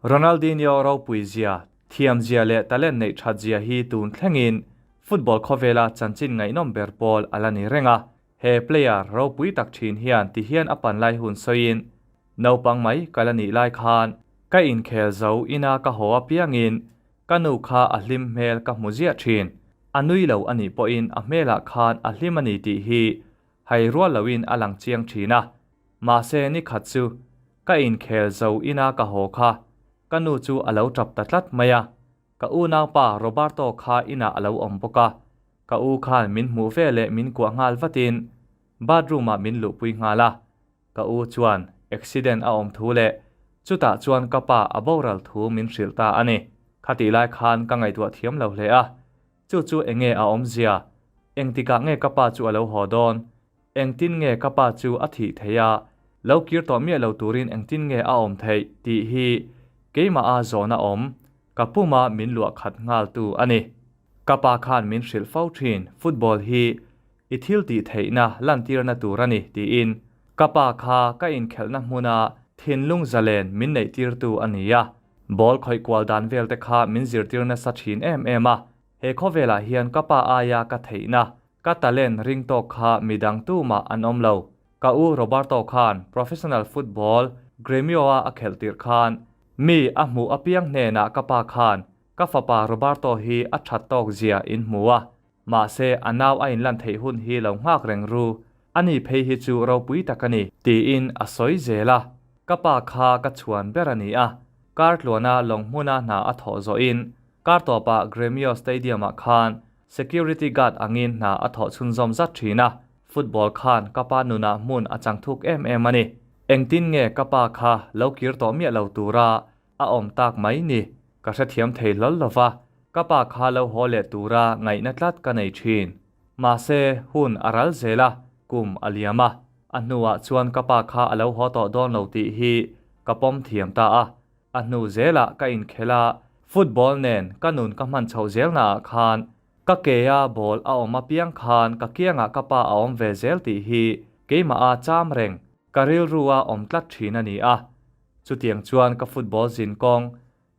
Ronaldinho ropui zia, thiam zia leh talent neih that zia hi tun thlengin football khawvela chanchin ngaihnawm ber pawl a la ni reng a. He player ropui tak thin hian ti hian a pan lai hun sawiin, Naupang mai ka la nih lai khan ka inkhel zo ina ka haw apiangin ka nu kha a hlim hmel ka hmu ziah thin. A nui lo a nih pawhin a hmelah khan a hlim a ni tih hi hai rual loin a lang chiang thin a. Mahse ni khat chu ka inkhel zo ina ka haw kha ka nu chu a lo tap ta tlat mai a. Ka unaupa Roberto kha inah a lo awm bawk a, ka u khan min hmuh veleh min kuah nghal vatin bathroom ah min luhpui nghal a. Ka u chuan accident a awm thu leh chutah chuan ka pa a boral thu min hrilh ta a ni. Khatih lai khan ka ngaihtuah thiam lo hle a, chu chu enge a awmzia? Engtikah nge ka pa chu a lo haw dawn? Engtin nge ka pa chu a thih theih a, lo kir tawh miah lo turin engtin nge a awm theih tih hi keimah a zawhna awm, ka puma min luah khat nghal tu a ni. Ka pa khan min hrilh fo thin, football hi i thil tih theihna lantirna tur a ni tiin ka pa kha ka inkhelhna hmuna thinlung zalen min neihtirtu a ni a, ball khawih kual dan vel te kha min zirtir nasa thin em em a, he khawvelah hian ka pa aia ka theihna Ka talent ring tawk kha midang tumah an awm lo. Ka u Roberto khan professional football Gremio-a a khelh tirh khan mi a hmuh apiang hnenah ka pa khan ka fapa Roberto hi a that tawk zia in hmu a, mahse a nau a inlan theih hun hi lo nghak reng ru, ani phei hi chu ropui tak a ni, tiin a sawi zel a. Ka pa kha ka chhuan ber a ni a, kar tluana lawng hmuna hna a thawh zawhin kar tawpah Gremio Stadium-ah khan Security guard angin hna a thawh chhunzawm zat thin a, football khan ka pa nunah hmun a chang thuk em em a ni. Engtin nge ka pa kha lo kir tawh miah lo tura a awm tak mai ni? Ka hrethiam thei hlawl lo va, ka pa kha lo haw leh tura ngaihna tlat ka nei thin. Mahse, hun a ral zel a, kum a liam a, a hnuah chuan ka pa kha a lo haw tawh dawn lo tih hi ka pawm thiam ta a. A hnu zelah ka inkhel a, football nen ka nun ka hman chhoh zelnaah khan ka kea ball a awm apiang khan ka kiangah ka pa a awm ve zel tih hi keimah a cham reng, ka rilru a awm tlat thin a ni a. Chutiang chuan ka football zin kawng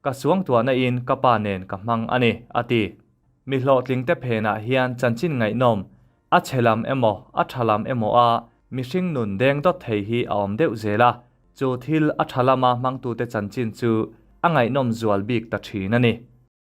ka suangtuahna in ka pa nen ka hmang a ni, a ti. Mi hlawhtling te phenah hian chanchin ngaihnawm, a chhe lam emaw a tha lam emaw a mihring nun deng dawt thei hi a awm deuh zel a. Chu thil a tha lama hmangtute chanchin chu a ngaihnawm zual bik ta thin a ni.